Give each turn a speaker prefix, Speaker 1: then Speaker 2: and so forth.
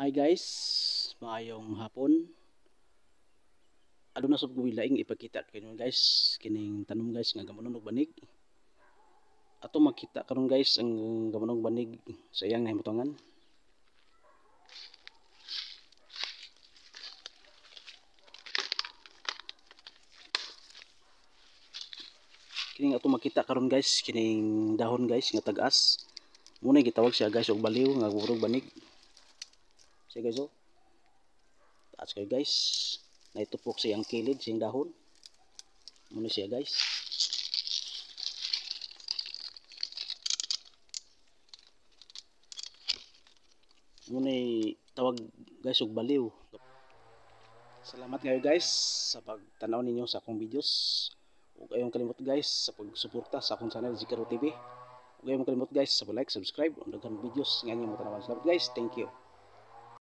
Speaker 1: Hi guys, maayong hapon. Aduna sab ko'y laing ipakita kanyo guys, kining tanom guys nga gamunon og banig. Ato makita karon guys ang gamunon og banig sa iyang nahimutangan. Kining ato makita karon guys, kining dahon guys nga tag-as. Muna gitawag siya guys og baliw nga gamunon og banig. Siya guys oh. Taas kayo guys. Naitupok siyang kilid, siyang dahon. Muna siya guys. Muna tawag guys og baliw. Salamat kayo guys sa pagtanaw ninyo sa akong videos. Huwag kayong kalimot guys sa pagsuporta sa akong channel Zikaro TV. Huwag kayong kalimot guys sa pag-like, subscribe, ang daghang videos nga inyong matanawan. Salamat guys. Thank you.